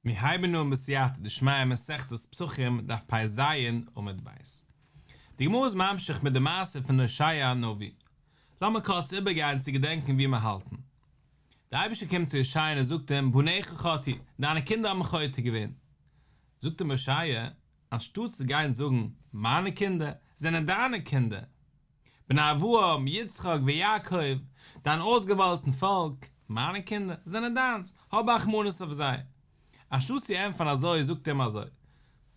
מיר הייבן אן בסייעתא דשמיא מסכת פסחים דף פ"ז עמוד ב'. די גמרא איז ממשיך מיט די מעשה פון הושע הנביא. לאמיר קורץ איבערגיין צו געדענקען וואו מיר האלטן. דער אייבערשטער קומט צו הושע און ער זאגט אים בניך חטאו, דיינע קינדער האבן חוטא געווען. זאגט אים הושע, אנשטאט צו גיין זאגן, מיינע קינדער, זענען דיינע קינדער. בני אברהם, יצחק ויעקב, דיין אויסגעוויילטן פאלק, מיינע קינדער, זענען דיינס, האב רחמנות אויף זיי. אנשטאט צו ענטפערן אזוי, זאגט ער אים אזוי,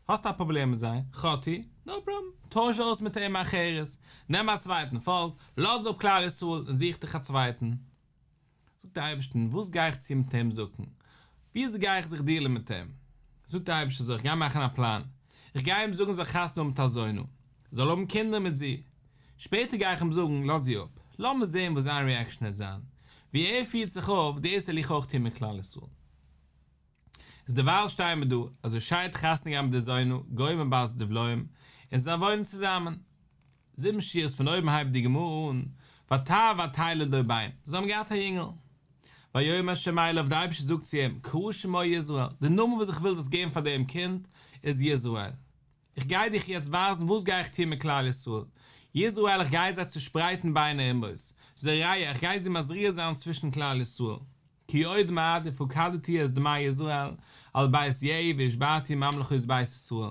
האסט א פראבלעם מיט זיי, חטאו, נאו פראבלעם, טויש אויס מיט אומה אחרת, נעם א צווייטן פאלק, לאז אפ כלל ישראל און זוך דיך א צווייטן. זאגט דער אייבערשטער, וואס גיי איך צו מיט דעם זקן? וויאזוי גיי איך זיך דיעלען מיט אים? זאגט דער אייבערשטער אזוי, איך גיי מאכן א פלאן, איך גיי אים זאגן זאל חתונה האבן מיט א זונה, זאל האבן קינדער מיט זי, שפעטער גיי איך אים זאגן לאז זי אפ, לאמיר זען וואס זיין ריעקשאן וועט זיין, ווי ער פירט זיך אויף, דאס וועל איך אויך טון מיט כלל ישראל. איז דערווייל שטייען מיר דא, אז הושע האט חתונה געהאט מיט די זונה, גומר בת דבליים, און זיי וואוינען צוזאמען. זיבן שורות פון אויבן הייבט די גמרא אן, ותהר ותלד לו בן, זיי האבן געהאט א יונגל. ויאמר ה' אליו, דער אייבערשטער זאגט צו אים, קרא שמו יזרעאל, די נאמען וואס איך וויל זאלסט געבן פאר דעם קינד איז יזרעאל. איך גיי דיך יעצט ווייזן וואס גיי איך טון מיט כלל ישראל. יזרעאל איך גיי זיי צושפרייטן בין האומות, זורע איך גיי זיי מזריע זיין צווישן כלל ישראל. כי עוד מעט ופקדתי את דמי יזרעאל על בית יהוא והשבתי ממלכות בית ישראל.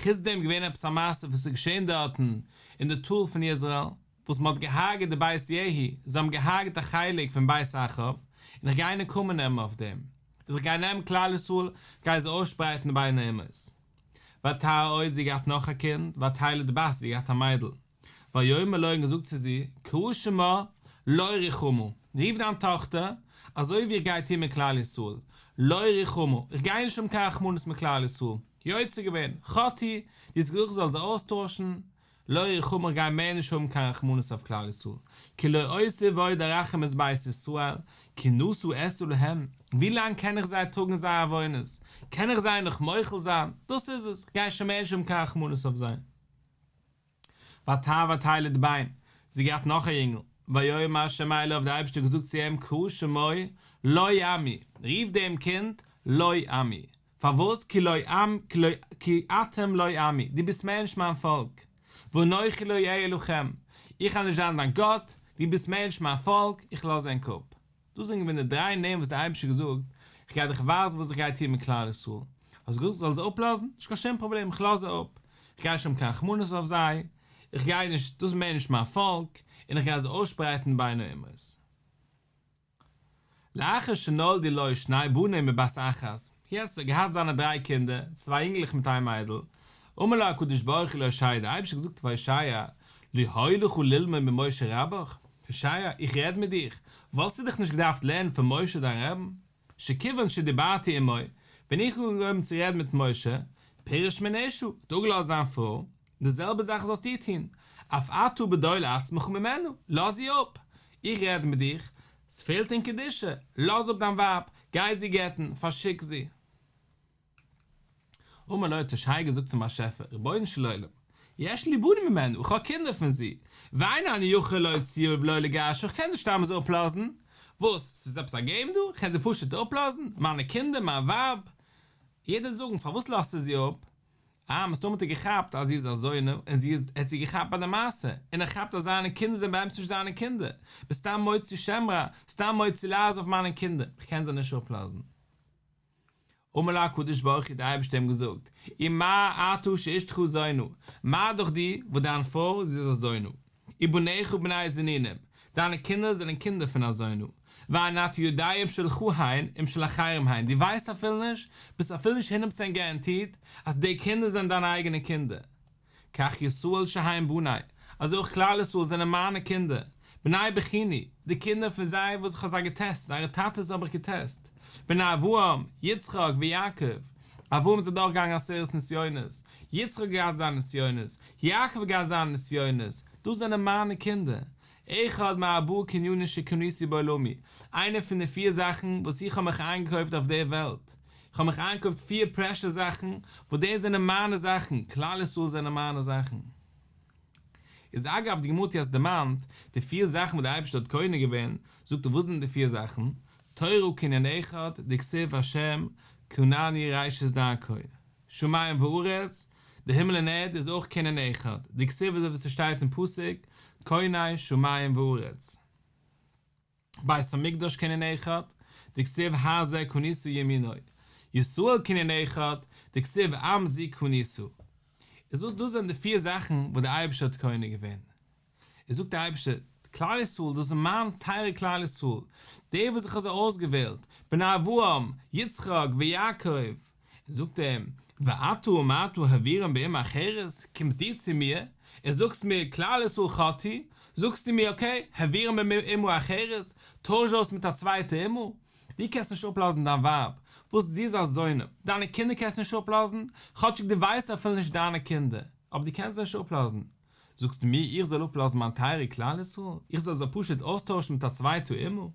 חוץ דעם געווען עפעס א מעשה וואס איז געשען דארטן אין די טאל פון יזרעאל, וואס מען האט געהארגעט די בית יהוא, זיי האבן געהארגעט א חלק פון בית אחאב, און איך גיי נקמה נעמען אויף דעם, איז איך גיי נעמען כלל ישראל, גיי זיי אויסשפרייטן בין האומות. ותהר עוד זי געהאט נאך א קינד, ותלד בת זי געהאט א מיידל. ויאמר לו און געזאגט צו זי, קרא שמה לא רוחמה, רוף דיין טאכטער, אזוי ווי איך גיי טון מיט כלל ישראל, לא רוחמה, איך גיי נישט האבן קיין רחמנות מיט כלל ישראל, יוצא געווען, חטאו, דו האסט געזאגט איך זאל זיי אויסטוישן, לא רוחמה איך גיי מער נישט האבן קיין רחמנות אויף כלל ישראל, כי לא אוסיף עוד ארחם את בית ישראל, כי נשא אשא להם, ווי לאנג קען איך זיי טראגן זייער עוונות, קען איך זיי נאך מוחל זיין, דאס איז עס, איך גיי שוין מער נישט האבן קיין רחמנות אויף זיי. ותהר ותלד בן, זי געהאט נאך א יונגל, ויאמר ה' אליו דער אייבערשטער האט געזאגט צו אים קרא שמו לא עמי, רוף דעם קינד לא עמי, פארוואס כי לא עם כי אתם לא עמי, דו ביסט מער נישט מיין פאלק, ואנכי לא אהיה לכם, איך וועל נישט זיין דיין גאט, דו ביסט מער נישט מיין פאלק, איך לאז ענק אפ. דאס זענען געווען די דריי נעמען וואס דער אייבערשטער האט געזאגט, איך גיי דיך ווייזן וואס איך גיי טון מיט כלל ישראל. האסט געזאגט איך זאל זיי אפלאזן? נישט קיין שום פראבלעם, איך לאז זיי אפ. איך גיי נישט האבן קיין רחמנות אויף זיי, איך גיי נישט, דאס איז מער נישט מיין פאלק, און איך גיי זיי אויסשפרייטן בין האומות. לאחר שנולדו לו שני בנים מבת אחת, יעצט האט ער געהאט זיינע דריי קינדער, צוויי יונגלעך מיט איין מיידל, אמר לו הקדוש ברוך הוא להושע, דער אייבערשטער האט געזאגט פאר הושע, לא היה לך ללמוד ממשה רבך? הושע, איך רעד מיט דיך, וואלסטו דיך נישט געדארפט לערנען פון משה דיין רעבן? שכיוון שדיברתי עמו, ווען איך האב אנגעהויבן צו רעדן מיט משה, פירש מן האשה, האט אפגעלאזט זיין פרוי, די זעלבע זאך זאלסטו טון, אף אתה בדול עצמך ממנה, לאז זי אפ, איך רעד מיט דיך, ס'פעלט אין קדושה, לאז אפ דיין ווייב, גיי זי גט'ן, פארשיק זי. אמר לו האט הושע געזאגט צום באשעפער, רבונו של עולם, יש לי בנים ממנה, איך האב קינדער פון זי, ואין אני יכול להוציאה ובלא לגרשה, איך קען זי סתם אזוי אפלאזן, וואס, ס'איז עפעס א געים דא, איך קען זי פשוט אפלאזן, מיינע קינדער, מיין ווייב, יעדער וועט זאגן, פארוואס לאזטו זי אפ? אה, מסתמא האט ער געכאפט אז זי איז א זונה, און זי איז, ער האט זי געכאפט ביי די מעשה, און ער כאפט אז זיינע קינדער זענען באמת נישט זיינע קינדער, ביסט סתם מוציא שם רע, סתם מוציא לעז אויף מיינע קינדער, איך קען זיי נישט אפלאזן. אמר לו הקדוש ברוך הוא, דער אייבערשטער האט אים געזאגט, ומה אתה שאשתך זונה, מה דאך דו, וואס דיין פרוי, זי איז א זונה, ובניך בני זנונים, דיינע קינדער זענען קינדער פון א זונה, ואין אתה יודע אם שלך הן אם של אחרים הן, דו ווייסט אפילו נישט, ביסט אפילו נישט הונדערט פראצענט גאראנטירט, אז די קינדער זענען דיינע אייגענע קינדער. כך ישראל שהם בני, אזוי אויך כלל ישראל זענען מיינע קינדער, בני בחוני, די קינדער פון זיי וואס איך האב זיי געטעסט, זייערע טאטעס האב איך געטעסט, בני אברהם, יצחק ויעקב, אברהם איז אדורכגעגאנגען עשרת נסיונות, יצחק האט געהאט זיינע נסיונות, יעקב האט געהאט זיינע נסיונות, דאס זענען מיינע קינדער, אחד מארבעה קנינים שקניתי בעולמי, איינע פון די פיר זאכן וואס איך האב מיך איינגעקויפט אויף דער וועלט, איך האב מיך איינגעקויפט פיר פרעשעס זאכן, וואס דאס זענען מיינע זאכן, כלל ישראל זענען מיינע זאכן. איז אגב, די גמרא האט יעצט דערמאנט די פיר זאכן וואס דער אייבערשטער האט קונה געווען, זאגט ער וואס זענען די פיר זאכן, תורה קנין אחד, דכתיב השם. כוננו ראשית דרכו, שמים וארץ, די הימל און ערד איז אויך קנין אחד, דכתיב אזוי ווי ס'שטייט אין פסוק, קונה שמים וארץ. בית המקדש קנין אחד, דכתיב הזה קנית ימינו, ישראל קנין אחד, דכתיב עם זו קנית. איז דאס זענען די פיר זאכן וואס דער אייבערשטער האט קונה געווען. איז זאגט דער אייבערשטער, כלל ישראל, דאס איז מיין טייערע כלל ישראל, די וואס איך האב זיי אויסגעוועלט, בני אברהם, יצחק ויעקב, זאגט ער אים, ואתה אמרת העבירם באומה אחרת, קומסט דו צו מיר און זאגסט מיר כלל ישראל חטאו, זאגסטו מיר אקעי, העבירם באומה אחרת, טויש אויס מיט א צווייטע אומה, דו קענסט נישט אפלאזן דיין ווייב, וואס זי איז א זונה, דיינע קינדער קענסטו נישט אפלאזן, כאטשיג דו ווייסט אפילו נישט דיינע קינדער, אבער דו קענסט זיי נישט אפלאזן, זאגסטו מיר איך זאל אפלאזן מיין טייערע כלל ישראל, איך זאל זיי פשוט אויסטוישן מיט א צווייטע אומה?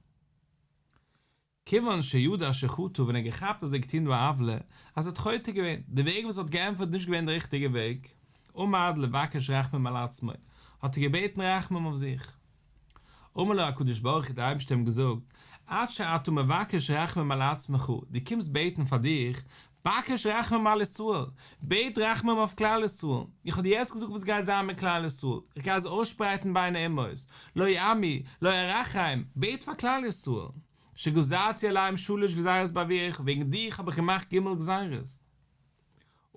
כיוון שידע שחטא ווען ער האט געכאפט אז ער האט געטון דא א עוולה, אז ער האט חוטא געווען, די וועג וואס ער האט געענטפערט איז נישט געווען די ריכטיגע וועג, עמד לבקש רחמים על עצמו, האט ער געבעטן רחמים אויף זיך. אמר לו הקדוש ברוך הוא, דער אייבערשטער האט אים געזאגט, עד שאתה מבקש רחמים על עצמך, דו קומסט בעטן פאר דיך, בקש רחמים על ישראל, בעט רחמים אויף כלל ישראל, איך האב דיר יעצט געזאגט וואס גייט זיין מיט כלל ישראל, איך גיי זיי אויסשפרייטן בין האומות, לא עמי, לא ארחם, בעט פאר כלל ישראל, שגזרתי עליהם שלש גזירות בעבורך, וועגן דיך האב איך געמאכט ג' גזירות.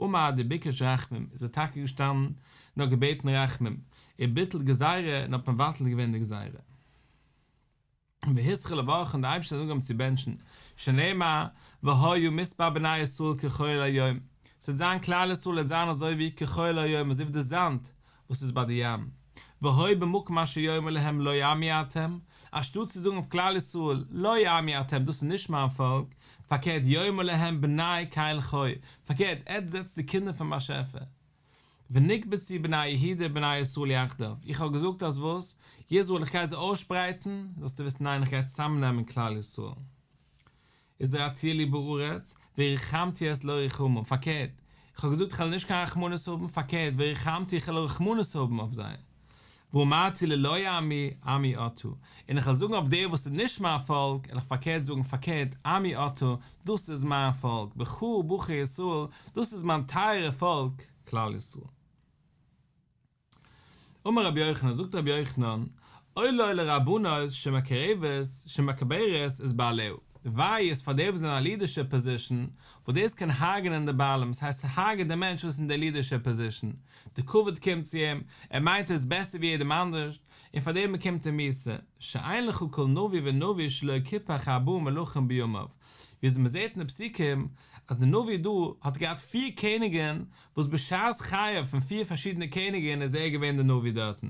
עמד וביקש רחמים, איז ער טאקע געשטאנען און האט געבעטן רחמים, וביטל גזירה און האט מבטל געווען די גזירה. והתחיל לברכן די אייבערשטער האט אנגעהויבן צו בענטשן, שנאמר והיה מספר בני ישראל כחול הים, ס'וועט זיין כלל ישראל וועט זיין אזוי ווי כחול הים אזוי ווי די זאנד וואס איז ביי די ים, והיה במקום אשר יאמר להם לא עמי אתם, אנשטאט צו זאגן אויף כלל ישראל לא עמי אתם דאס איז נישט מיין פאלק, פארקערט יאמר להם בני קל חי, פארקערט עטץ זענטס די קינדער פון באשעפער. ונקבצו בני יהודה ובני ישראל יחדיו, איך האב געזאגט אז וואס? ישראל איך גיי זיי אויסשפרייטן, זאלסטו וויסן ניין איך גיי צוזאמנעמען כלל ישראל. וזרעתיה לי בארץ, ורחמתי את לא רחומם, פארקערט, איך האב געזאגט איך וועל נישט קיין רחמנות האבן, פארקערט, ורחמתי איך וועל רחמנות האבן אויף זיי. ואמרתי ללא עמי, עמי אתה, און איך וועל זאגן אויף דער וואס איז נישט מיין פאלק, וועל איך פארקערט זאגן, פארקערט, עמי אתה, דאס איז מיין פאלק, בך בחר ישראל, דאס איז מיין טייערע פאלק, כלל ישראל. אמר רבי יוחנן, זאגט רבי יוחנן, אוי לו לרבנות שמקרבת, שמקברת את בעליה, וויי איז פאר די וואס זענען אין א לידערשיפ פאזישאן, וואס דאס קען הרג'נען די בעלים, ס'הייסט ס'הרג'עט די מענטש וואס איז אין די לידערשיפ פאזישאן, די כבוד קומט צו אים, ער מיינט ער איז בעסער ווי יעדעם אנדערש, און פאר דעם באקומט ער מיתה, שאין לך כל נביא ונביא שלא קיפח ארבעה מלכים בימיו, ווי אזוי מ'זעט אין די פסוקים אז די נביא דא האט געהאט פיר קעניגען וואס בשעת חייו פון פיר פארשידענע קעניגען איז ער געווען די נביא דארטן,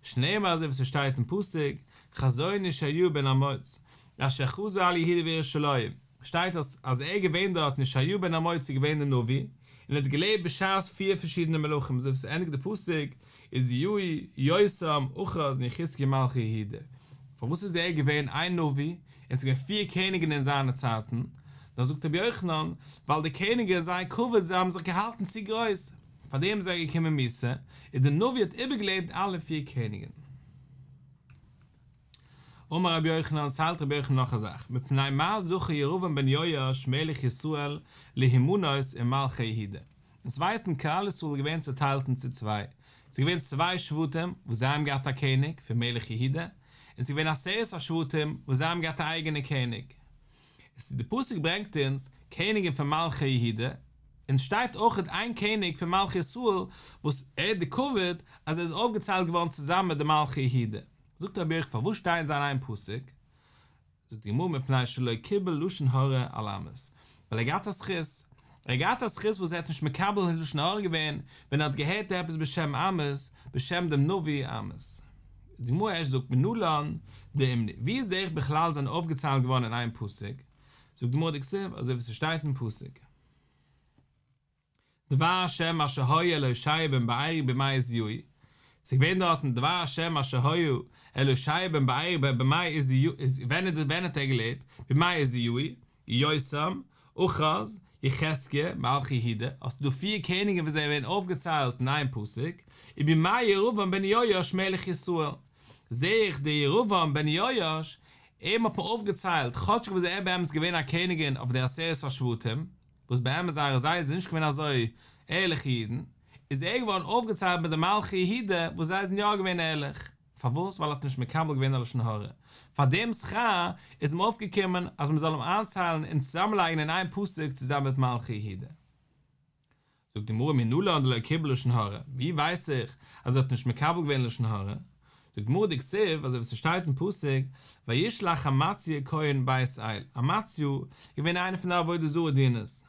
שנאמר אזוי ווי ס'שטייט אין פסוק, חזון ישעיהו בן אמוץ, אשר חזה על יהודה וירושלים, שטייט אז אז ער איז געווען דארטן ישעיהו בן אמוץ איז געווען די נביא, און ער האט געלעבט בשעת פיר פארשידענע מלכים אזוי ווי ס'ענדיגט די פסוק, עוזיהו, יותם, אחז און יחזקיה מלכי יהודה. פארוואס איז ער געווען איין נביא און ס'איז געווען פיר קעניגן אין זיינע צייטן? דאס זאגט רבי יוחנן, ווייל די קעניגן זייער כבוד זיי האבן זיך געהאלטן צו גרויס, פאר דעם איז זיי געקומען מיתה, און די נביא האט איבערגעלעבט אלע פיר קעניגן. אמר רבי יוחנן, ציילט רבי יוחנן נאך א זאך, מפני מה זכה ירבעם בן יואש מלך ישראל להימנות עם מלכי יהודה. אונז ווייסן כלל ישראל איז געווען צוטיילט אין צו צוויי, ס'איז געווען צוויי שבטים וואס זיי האבן געהאט א קעניג פון מלך יהודה, און ס'איז געווען עשרת השבטים וואס זיי האבן געהאט א אייגענע קעניג. איז די פסוק ברענגט אונז קעניגן פון מלכי יהודה, און שטייט אויכעט איין קעניג פון מלכי ישראל וואס ער האט די כבוד אז ער איז אויפגעציילט געווארן צוזאמען מיט די מלכי יהודה. זאגט רבי יוחנן פארוואס שטייען זיי אין איין פסוק? זאגט די גמרא מפני שלא קיבל לשון הרע על עמוס, ווייל ער האט געהאט א זכות, ער האט געהאט א זכות וואס ער האט נישט מקבל לשון הרע געווען ווען ער האט געהערט עפעס בשם עמוס, בשם דעם נביא עמוס. די גמרא ערשט זאגט מנלן דאימנו, ווי זעה איך בכלל זענען אויפגעציילט געווארן אין איין פסוק? זאגט די גמרא דכתיב, אזוי ווי ס'שטייט אין פסוק. דבר השם אשר היה אל הושע בן בארי בימי עוזיהו, ס'איז געווען דארטן דבר השם אשר היה אל הושע בן בארי בימי עוזיהו, ווען ווען האט ער געלעבט? בימי עוזיהו, יותם, אחז, יחזקיה, מלכי יהודה, האסטו דא פיר קעניגן וואס זיי ווערן אויפגעציילט אין איין פסוק, ובימי ירבעם בן יואש מלך ישראל, זעה איך די ירבעם בן יואש, אים האט מען אויפגעציילט כאטשיג וואס ער איז באמת געווען א קעניגין אויף די עשרת השבטים. וואס באמת זייערע זיידעס זענען נישט געווען אזוי ערליכע אידן, איז ער געווארן אויפגעציילט מיט די מלכי יהודה וואס זיי זענען יא געווען ערליך. פארוואס? ווייל ער האט נישט מקבל געווען א לשון הרע. פאר דעם שכר איז אים אויפגעקומען אז מען זאל אים איינציילן און צוזאמלייגן אין איין פסוק צוזאמען מיט מלכי יהודה. זאגט די גמרא מנלן דלא קיבל לשון הרע, ווי ווייס איך אז ער האט נישט מקבל געווען לשון הרע? זאגט די גמרא דכתיב, אזוי ווי ס'שטייט אין פסוק, וישלח אמציה כהן בית אל, אמציה איז געווען איינער פון די עבודה זרה דינערס,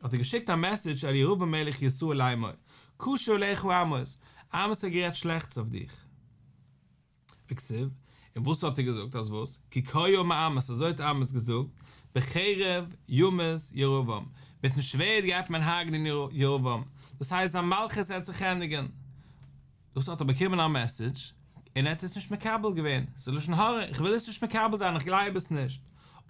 האט ער געשיקט א מעסעדזש אל ירבעם מלך ישראל לאמור, קשה עליך עמוס, עמוס האט גערעדט שלעכטס אויף דיך. וכתיב, און וואס האט ער געזאגט אז וואס? כי כה אמר עמוס, אזוי האט עמוס געזאגט, בחרב ימות ירבעם, מיטן שווערד גייט מען הרג'נען ירבעם, דאס הייסט זיין מלכות העט זיך ענדיגן. דאס האט ער באקומען א מעסעדזש, און ער האט עס נישט מקבל געווען, ס'איז לשון הרע, איך וויל עס נישט מקבל זיין, איך גלייב עס נישט.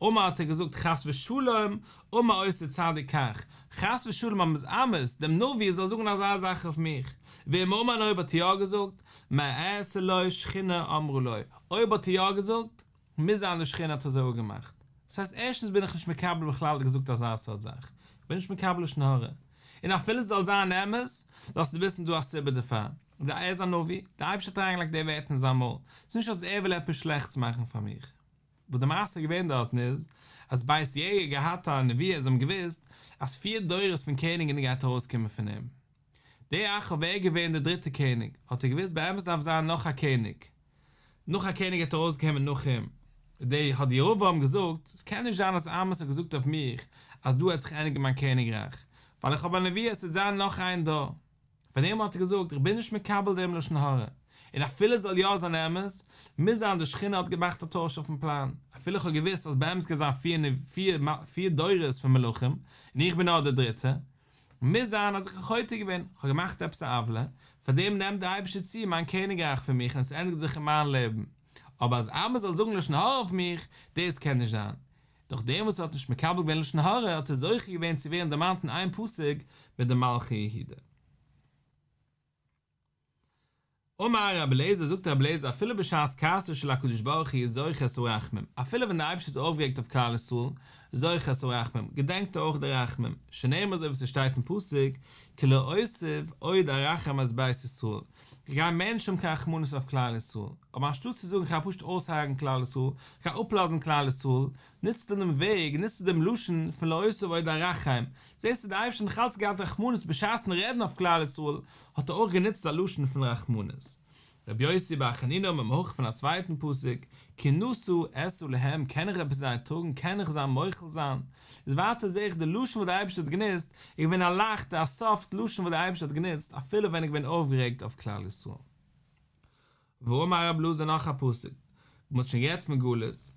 אמר האט ער געזאגט חס ושלום אמר אותו צדיק כך, חס ושלום אז עמוס, דעם נביא זאל זאגן אזא זאך אויף מיך, ואם אמר אויב האט ער יא געזאגט, מה אעשה לו שכינה אמרה לו, אויב האט ער יא געזאגט, מוז זיין די שכינה האט אזוי אפגעמאכט. דאס הייסט ערשטנס בין איך נישט מקבל בכלל האט געזאגט אזא סארט זאך, איך בין נישט מקבל לשון הרע. און אפילו עס זאל זיין אמת, זאלסטו וויסן דא א סיבה דערפאר. ער איז א נביא, דער אייבערשטער האט אריינגעלייגט די ווערטער אין זיין מויל, ס'איז נישט אז ער וויל עפעס שלעכטס מאכן פאר מיך. וואס די מעשה איז געווען דארטן איז, אז בית יהוא האט געהאט א נבואה, זיי האבן געוואוסט אז פיר דורות פון קעניגן גייט ארויסקומען פון אים. דער אחאב ער איז געווען דער דריטער קעניג, האט ער געוואוסט באמת דארף זיין נאך א קעניג, נאך א קעניג גייט ארויסקומען נאך אים, דער האט ירבעם געזאגט, עס קען נישט זיין אז עמוס האט געזאגט אויף מיך אז דא וועט זיך ענדיגן מיין קעניגרייך, ווייל איך האב א נבואה עס וועט זיין נאך איין דור. פאר דעם האט ער געזאגט, איך בין נישט מקבל דעם לשון הרע, און אפילו עס זאל יא זיין אמת, מוז זיין די שכינה האט געמאכט א טויש אויפן פלאן, אפילו איך האב געוואוסט אז באמת גייט זיין פיר דורות פון מלכים, און איך בין נאר דער דריטער, מוז זיין אז איך האב חוטא געווען, איך האב געמאכט עפעס א עוולה, פאר דעם נעמט דער אייבערשטער צו מיין קעניגרייך פון מיך און עס ענדיגט זיך אין מיין לעבן. אבער אז עמוס זאל זאגן לשון הרע אויף מיך, דאס קען נישט זיין. דורך דעם וואס ער האט נישט מקבל געווען לשון הרע האט ער זוכה געווען צו ווערן דערמאנט אין איין פסוק מיט די מלכי יהודה. אמר רבי אליעזר, זאגט רבי אליעזר, אפילו בשעת כעסו של הקדוש ברוך הוא זוכר את הרחמים, אפילו ווען דער אייבערשטער איז אויפגערעגט אויף כלל ישראל, זוכר את הרחמים, געדענקט ער אויך די רחמים, שנאמר אזוי ווי ס'שטייט אין פסוק, כי לא אוסיף עוד ארחם את בית ישראל, איך גיי מער נישט האבן קיין רחמנות אויף כלל ישראל, אבער אנשטאט צו זאגן כ'גיי פשוט אויסהרג'ן כלל ישראל, כ'גיי אפלאזן כלל ישראל, נוצט ער דעם וועג, נוצט ער דעם לשון פון לא אוסיף עוד ארחם, זעסטו דער אייבערשטער האט נאך אלץ געהאט רחמנות בשעת'ן רעדן אויף כלל ישראל האט ער אויך גענוצט א לשון פון רחמנות. רבי יוסי בר חנינא אמר מהכא פון א צווייטן פסוק, כי נשא אשא להם קען איך עפעס זיי טראגן קען איך זיי מוחל זיין, איז ווייטער זעה איך די לשון וואס דער אייבערשטער האט גענוצט איז געווען א לייכטע א סאפט לשון וואס דער אייבערשטער האט גענוצט אפילו ווען ער איז געווען אויפגערעגט אויף כלל ישראל. ואמר רב אלעזר נאך א פסוק, מען האט שוין גערעדט פון גלות,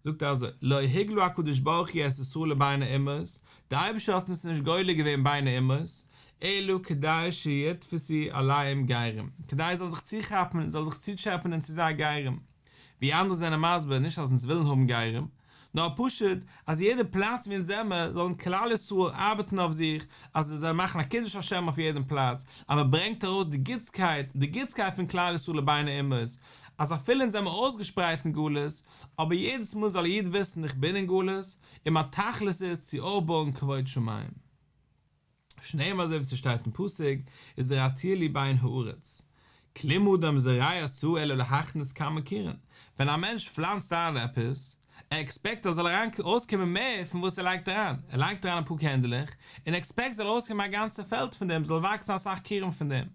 זאגט ער אזוי, לא הגלה הקדוש ברוך הוא את ישראל לבין האומות, דער אייבערשטער האט אונז נישט גולה געווען בין האומות, אלא כדי שיתפסו עליהם גרים, כדי זיי זאלן זיך צוכאפן און זאלן זיך צוטשעפענען צו זיי גרים, ווי אנדערע זענען מסביר, נישט אז אונז ווילן האבן גרים, נאר פשוט אז יעדע פלאץ ווי אונז זעמער זאלן כלל ישראל ארבעטן אויף זיך אז זיי זאלן מאכן א קידוש השם אויף יעדן פלאץ, אז מען ברענגט ארויס די גוטסקייט, די גוטסקייט פון כלל ישראל לבין האומות, אז אפילו אונז זעמער אויסגעשפרייט אין גלות, אבער יעדעס מאל זאל א איד וויסן איך בין אין גלות, און מיין תכלית איז צו אויפבויען כבוד שמים. שנאמר אזוי ווי ס'שטייט אין פסוק, וזרעתיה לי בין הארץ. כלום אדם זורע סאה אלא להכניס כמה כורין. ווען א מענטש פלאנצט איין עפעס, ער עקספעקט אז זאל ארויסקומען מער פון וואס ער לייגט אריין. ער לייגט אריין אפאר קערנדלעך, און עקספעקט זאל ארויסקומען א גאנצע פעלד פון דעם, זאל וואקסן אסאך כורין פון דעם.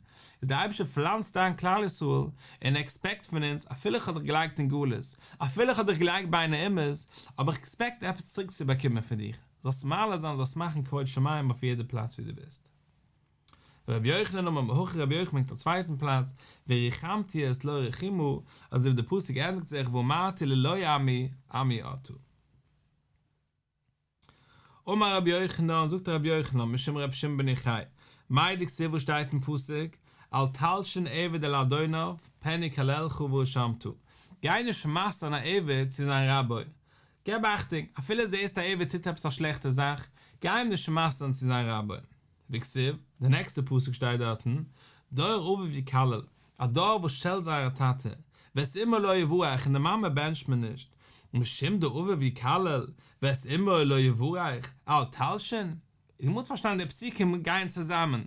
איז דער אייבערשטער פלאנצט איין כלל ישראל, און ער עקספעקט פון אונז, אפילו איך האב דיך געלייגט אין גלות, אפילו איך האב דיך געלייגט בין האומות, אבער איך עקספעקט עפעס צוריק צו באקומען פון דיך. זאלסט מעלה זיין זאלסט מאכן כבוד שמים אויף יעדע פלאץ ווי דו ביסט. רבי יוחנן אמר מהכא רבי יוחנן ברענגט א צווייטן פלאץ, וריחמתי את לא רחומה, אזוי ווי די פסוק ענדיגט זיך ואמרתי ללא עמי עמי אתה. אמר רבי יוחנן, זאגט רבי יוחנן משום רבי שמעון בן יוחאי, מאי דכתיב וואס שטייט אין פסוק, אל תלשין עבד אל אדוניו, פן יקללך והואשמת, גיי נישט מסר'ן א עבד צו זיין רבו, געב אכטונג, אפילו זעסט א עבד טוט עפעס א שלעכטע זאך, גיי אים נישט מסר'ן צו זיין רבי. וכתיב, די נעקסטע פסוק שטייט דארטן, דור אביו יקלל, א דור וואס שעלט זייער טאטע, ואת אמו לא יברך און די מאמע בענטשט מען נישט, משום דאביו יקלל, ואת אמו לא יברך, אל תלשין. און מ'האט פארשטאנען די פסוקים גייען צוזאמען,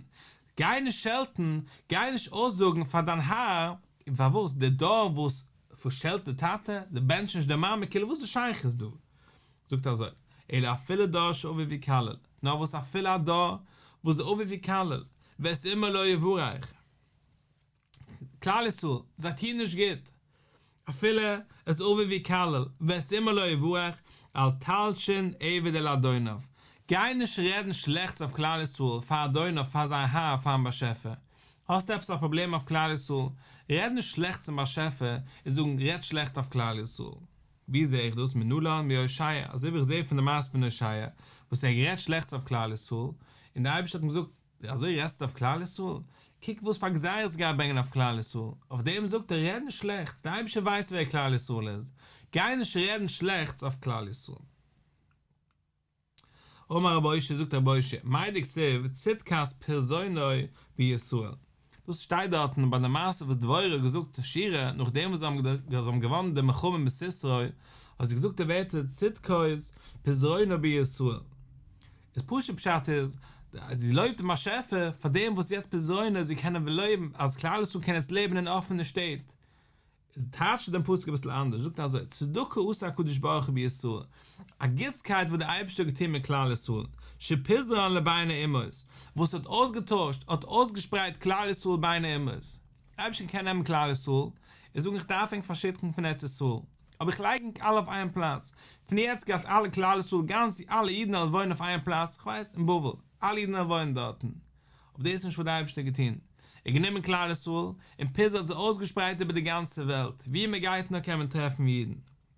גיי נישט שעלטן, גיי נישט אויסזאגן פאר דיין האר, און פארוואס די דור וואס פארשעלט די טאטע, די בענטשט נישט די מאמע, כאילו וואס איז די שייכות דא? זאגט אזוי, אלא אפילו דור שאביו יקלל, נאר וואס אפילו א דור וואס די אביו יקלל, ואת אמו לא יברך. כלל ישראל, זיי טוען נישט גוט, אפילו את אביו יקלל, ואת אמו לא יברך, אל תלשין עבד אל אדוניו, גיי נישט רעדן שלעכטס אויף כלל ישראל פאר אדוניו, פאר זיין האר, פארן באשעפער. האסט עפעס א פראבלעם אויף כלל ישראל, רעד נישט שלעכטס צום באשעפער און זאגן רעד שלעכט אויף כלל ישראל. ווי זע איך דאס? מנלן מהושע, אזוי ווי איך זע פון די מעשה פון הושע, וואס ער האט גערעדט שלעכטס אויף כלל ישראל, און דער אייבערשטער האט אים געזאגט, אזוי רעדסטו אויף כלל ישראל? קוק וואס פאר גזירות גייט ברענגען אויף כלל ישראל, אויף דעם זאגט ער רעד נישט שלעכטס, דער אייבערשטער ווייסט ווער כלל ישראל איז, גיי נישט רעדן שלעכטס אויף כלל ישראל. אמר רב אושעיא זאגט רב אושעיא, מאי דכתיב צדקת פרזונו בישראל, דאס שטייט דארטן ביי די מעשה וואס דבורה האט געזאגט שירה נאכדעם וואס זיי האבן געוואנען די מלחמה מיט סיסרא, האט זי געזאגט די ווערטער צדקת פזרונו בישראל, איז פשוט פשט איז אז זי לויבט דעם באשעפער פאר דעם וואס יעצט פזרונו זיי קענען לעבן אז כלל ישראל קען יעצט לעבן אין אפענע שטעט, איז טייטשט דעם פסוק אביסל אנדערש, זאגט אזוי, צדקה עשה הקדוש ברוך הוא בישראל, א גוטסקייט וואס דער אייבערשטער האט געטון מיט כלל ישראל, שפיזרן לבין האומות, וואס האט אויסגעטוישט, האט אויסגעשפרייט כלל ישראל בין האומות, אייבערשטער קען נעמען כלל ישראל, און זאגן איך דארף ענק פארשיקן פון ארץ ישראל, אבער איך לייג ענק אלע אויף איין פלאץ, פון יעצט גייט אלע כלל ישראל גאנץ אלע אידן וועלן וואוינען אויף איין פלאץ, איך ווייס, אין בבל, אלע אידן וועלן וואוינען דארטן, אבער דאס איז נישט וואס דער אייבערשטער האט געטון, ער האט גענומען כלל ישראל און פיזר האט זיי אויסגעשפרייט איבער די גאנצע וועלט, וואו מען גייט נאר קען מען טרעפן אידן,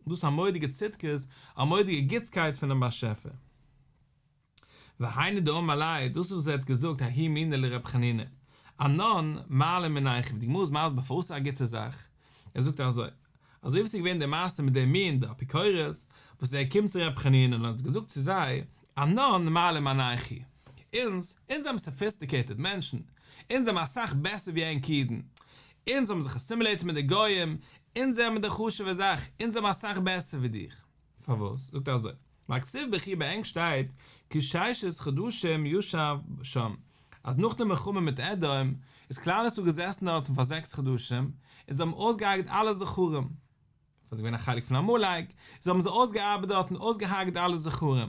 דאס איז א מורא'דיגע צדקות, א מורא'דיגע גוטסקייט פונעם באשעפער. והיינו דאמר ליה, דאס איז וואס ער האט געזאגט ההוא מינא לר' חנינא, אנן מעלו מינייכו, ווי די גמרא איז מסביר פארוואס ס'איז א גוטע זאך, ער זאגט אזוי, אזוי ווי ס'איז געווען די מעשה מיט דעם מין די אפיקורס, וואס ער קומט צו ר' חנינא און האט געזאגט צו זיי, אנן מעלו מינייכו, אונז, אונז זעמער סאפיסטיקעיטעד מענטשן, אונז זעמער אסאך בעסער ווי ענק אידן, אונז האבן זיך אסימילעיטעד מיט די גויים, אונז זעמער די חשוב'ע זאך, אונז זעמער אסאך בעסער ווי דיך. פארוואס? זאגט ער אזוי, ווייל כתיב בכו ביי ענק שטייט כי ששת חדשים ישב שם, אז נאך די מלחמה מיט אדום איז כלל ישראל געזעסן דארטן פאר זעקס חדשים, און זיי האבן אויסגעהארגעט אלע זכרים, וואס איז געווען א חלק פון עמלק, זיי האבן זיי אויסגעארבעט דארטן אויסגעהארגעט אלע זכרים.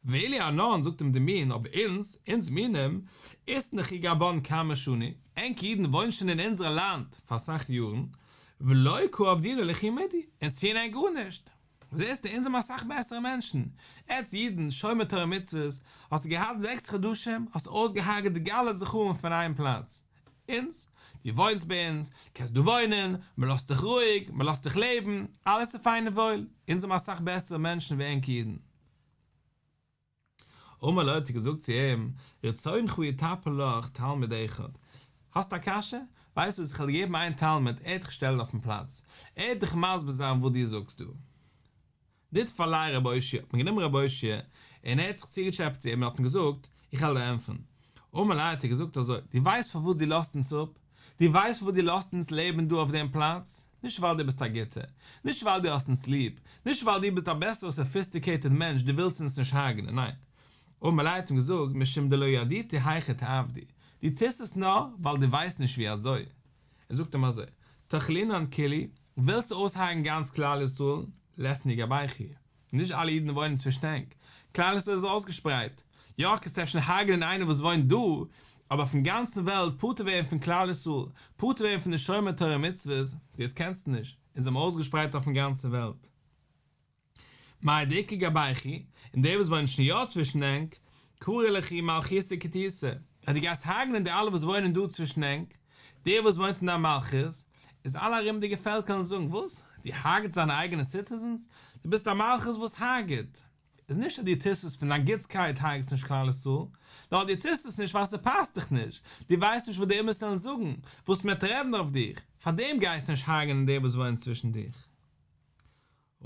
ואילו אנן, זאגט אים די מין, אבער אונז, אונז מינים, אתון לכו גבן כמה שני, ענק אידן וואוינען שוין אין אונזערע לאנד פאר אסאך יארן, ולא קא עבדינן לכו מידי, אונז טוען ענק גארנישט. זעסטו, אונז זעמער אסאך בעסערע מענטשן. עטס אידן, שומר תורה ומצוות, האסטו געהאט זעקס חדשים, האסטו אויסגעהארגעט די אלע זכרים פון איין פלאץ. אונז, דו וואוינסט ביי אונז, קענסט דא וואוינען, מען לאזט דיך רואיג, מען לאזט דיך לעבן, אלעס איז פיין און וואויל, אונז זעמער אסאך בעסערע מענטשן ווי ענק אידן. אמר לו האט ער געזאגט צו אים, רצונך יטפל לך תלמיד אחד, האסט א קשיא? ווייסט וואס, איך וועל דיר געבן איין תלמיד, ער וועט דיך שטעלן אויפן פלאץ, ער וועט דיך מסביר זיין וואס דו זאגסט דא. נטפל ליה רב אושעיא, האט מען גענומען רב אושעיא, און ער האט זיך צוגעטשעפעט צו אים און האט אים געזאגט, איך וועל דיר ענטפערן. אמר ליה האט ער געזאגט אזוי, דו ווייסט פארוואס דו לאזט אונז אפ? דו ווייסט פארוואס דו לאזט אונז לעבן דא אויף דעם פלאץ? נישט ווייל דו ביסט א גוטער, נישט ווייל דו האסט אונז ליב, נישט ווייל דו ביסט א בעסערע סאפיסטיקעיטעד מענטש, דו ווילסט אונז נישט הרג'נען, ניין. אמר ליה האט אים געזאגט, משום דלא ידעיתו היכי תעבדו, דו טוסט עס נאר ווייל דו ווייסט נישט ווי אזוי. ער זאגט אים אזוי, תאכלינן כולהו, ווילסטו אויסהרג'ן גאנץ כלל ישראל, ליתנו גבייכו. נישט אלע אידן וואוינען צווישן ענק, כלל ישראל איז אויסגעשפרייט, יא קענסט אפשר הרג'נען איינער וואס וואוינט דא, אבער אויפן גאנצן וועלט פטור ווערן פון כלל ישראל, פטור ווערן פון די שומר תורה ומצוות, דאס קענסטו נישט, אונז זעמער אויסגעשפרייט אויפן גאנצן וועלט. מאי דאיכא גבייכו, און די וואס וואוינען שוין יא צווישן ענק, קרי לכו מלכותא כתיתא, אז דו גייסט הרג'נען די אלע וואס וואוינען דא צווישן ענק, דער וואס וואוינט אין דיין מלכות, איז אלע ארומיגע פעלקער וועלן זאגן, וואס? דו הרג'טסט דיינע אייגענע סיטיזענס? דו ביסט א מלכות וואס הרג'ט! איז נישט אז דו טוסט עס פון דיין גוטסקייט הרג'סט נישט כלל ישראל, נאר דו טוסט עס נישט ווייל ס'פאסט דיך נישט, דו ווייסט נישט וואס די אומות וועלן זאגן, וואס מ'וועט רעדן אויף דיך, פארדעם גייסטו נישט הרג'נען דער וואס וואוינט צווישן דיך.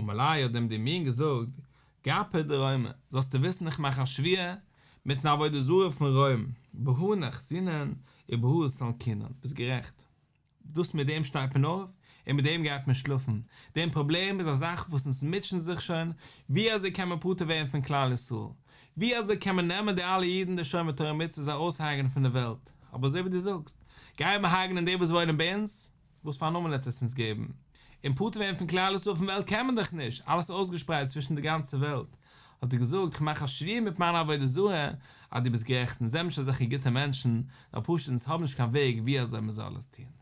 אמר ליה האט אים די מין געזאגט, גפא דרומא, זאלסטו וויסן איך מאך א שבועה מיטן עבודה זרה פון רוים, בהא נחתינן ובהא סלקינן, ביסט גערעכט, דאס מיט דעם שטייט מען אויף און מיט דעם גייט מען שלאפן, דעם פראבלעם איז א זאך וואס אונז מוטשען זיך שוין, ווי אזוי קען מען פטור ווערן פון כלל ישראל? ווי אזוי קען מען נעמען די אלע אידן די שומרי תורה ומצוות זיי אויסהרג'נען פון די וועלט? אבער אזוי ווי דו זאגסט, גייען מיר הרג'נען די וואס וואוינען ביי אונז? וואס פאר א נאמען וועט עס אונז געבן? און פטור ווערן פון כלל ישראל פון וועלט קען מען דאך נישט, אלעס איז אויסגעשפרייט צווישן די גאנצע וועלט. האט ער געזאגט, איך מאך א שבועה מיט מיין עבודה זרה אז דו ביסט גערעכט, אונז זעמיר נישט אזעלכע גוטע מענטשן, נאר פשוט אונז האבן נישט קיין וועג ווי אזוי מען זאל עס טון.